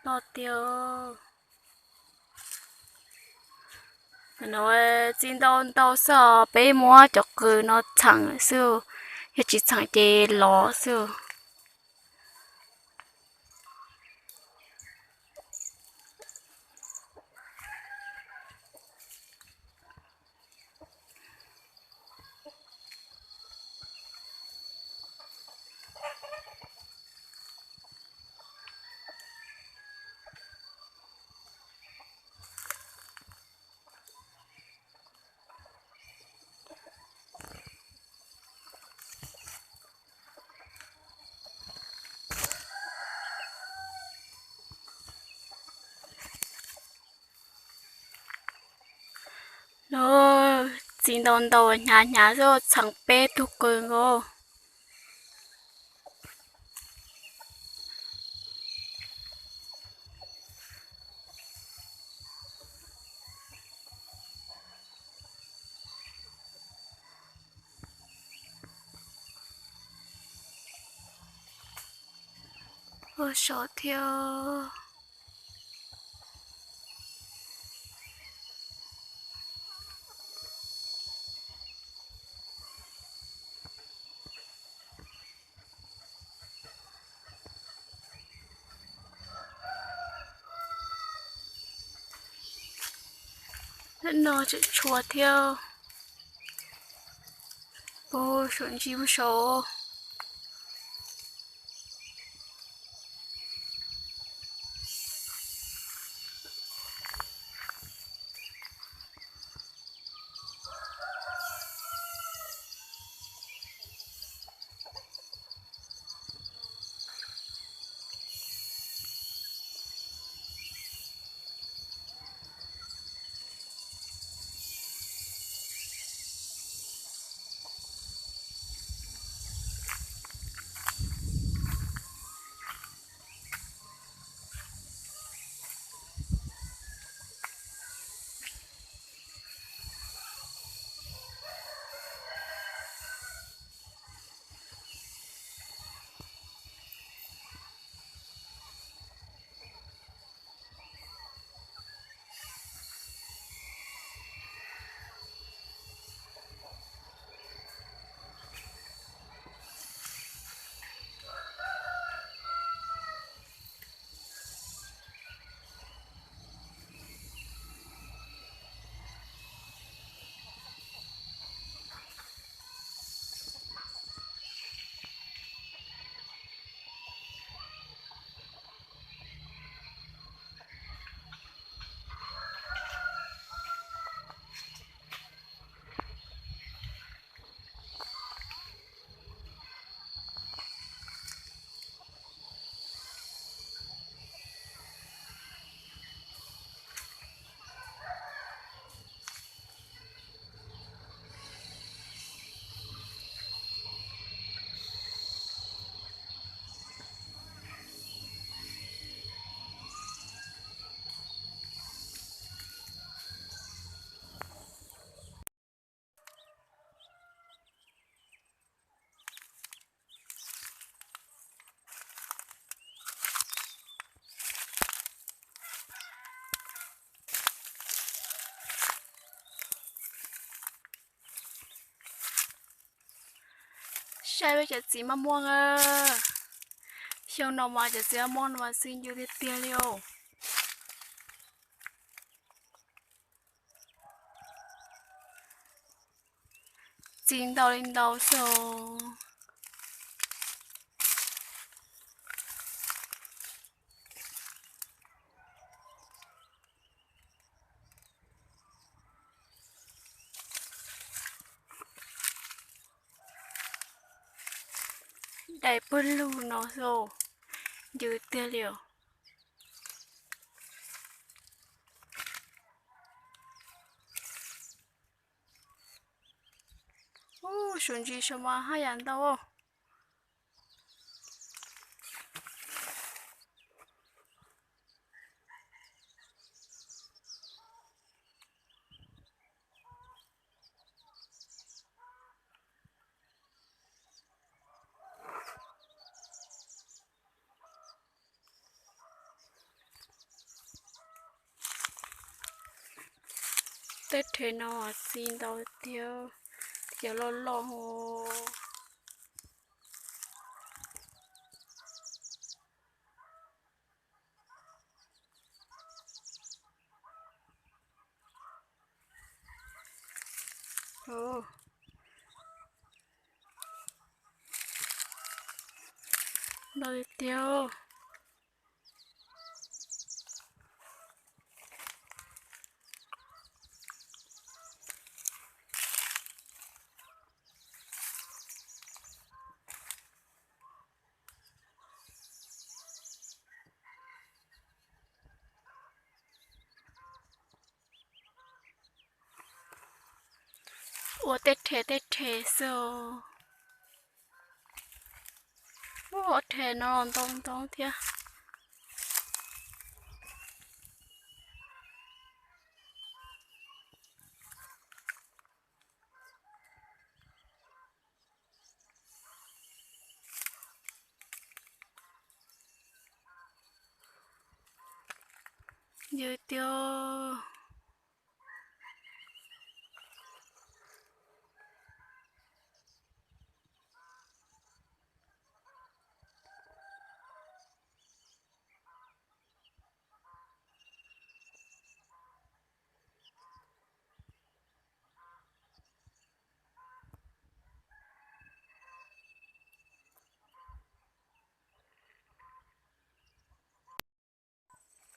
Toj tiag. No txiv ntau ntau xwb os, peb muab cov qws no txheem xwb, yog tsis txheem ces lov xwb. No txiv ntau ntau hnyav hnyav xwb, txheem peb tug qws nkaus. Ua sov thiab. No tseem tshuav thiab. Ua sov ntsis ua sov. Saib peb cov txiv maj muaj. Xyoo no mas cov txiv maj muaj no mas xwb ncw tiag tiag li os. Txiv ntau li ntau xwb. Dai puag lug no xwb, ncw tiag li os. Ub, suav ntsis saum mas haj yam ntau. Tej rhe no txi ntau tiag, cov loj loj. Ntau tiag tiag. Ua tej rhe tej rhe xwb os. Ua rhe no ntau ntau thiab. Yog tiag.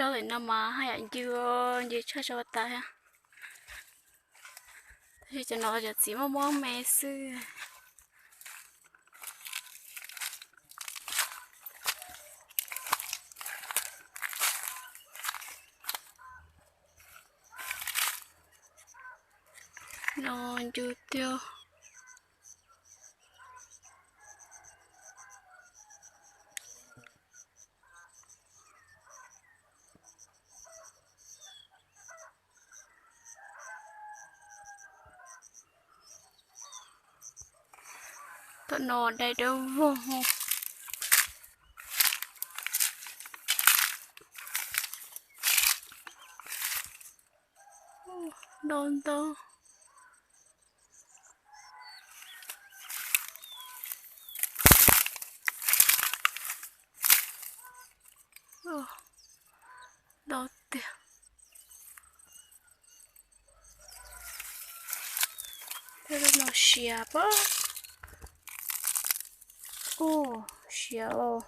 Tsob ntawm no mas haj yam ncw, ncw tshaj tsob tas thiab. Tab sis cov no cov txiv muaj muaj me xwb. No ncw tiag. Tom no dai dawb vog. Ntau ntau. Ntau tiag. Tej no siav pab. Ub, siav os.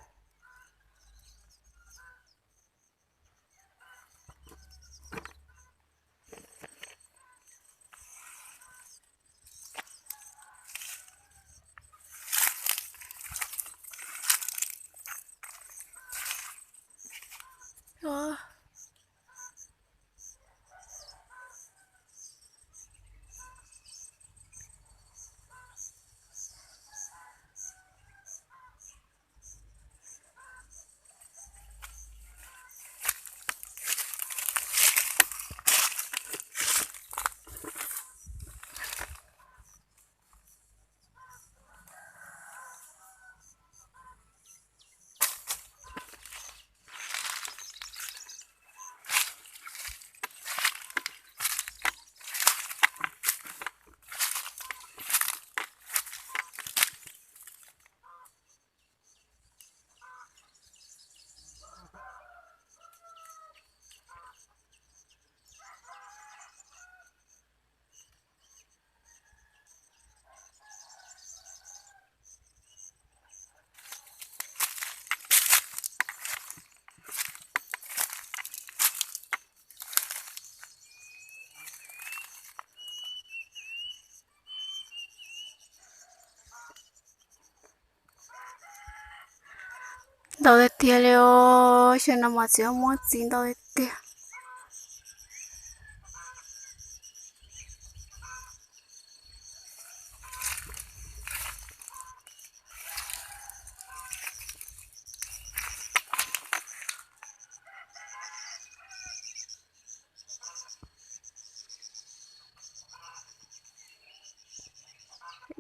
Ntau tiag tiag li os, xyoo no mas txiv muab txiv ntau tiag tiag.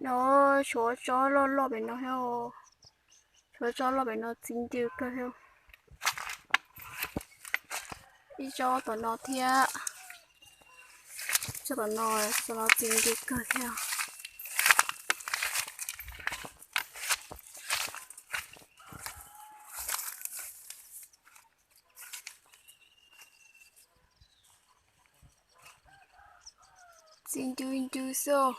No tshuav tsob loj loj pem no thiab. Tshuav tsob loj pem no txiv ncw kawg thiab. Ib tsob tom no thiab. Tom no los txi ncw kawg thiab. Txi ncw ncw xwb.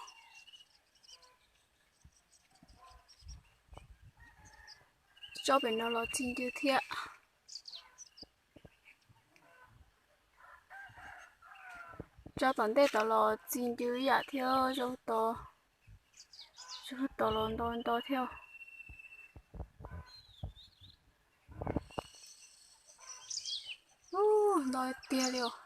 Tsob pem no los txi ncw thiab. Tsob tom ntej tod los txi ncw ib yam thiab, zaub tod, zaub tod los nto nto thiab. Ub, nto tiag li os.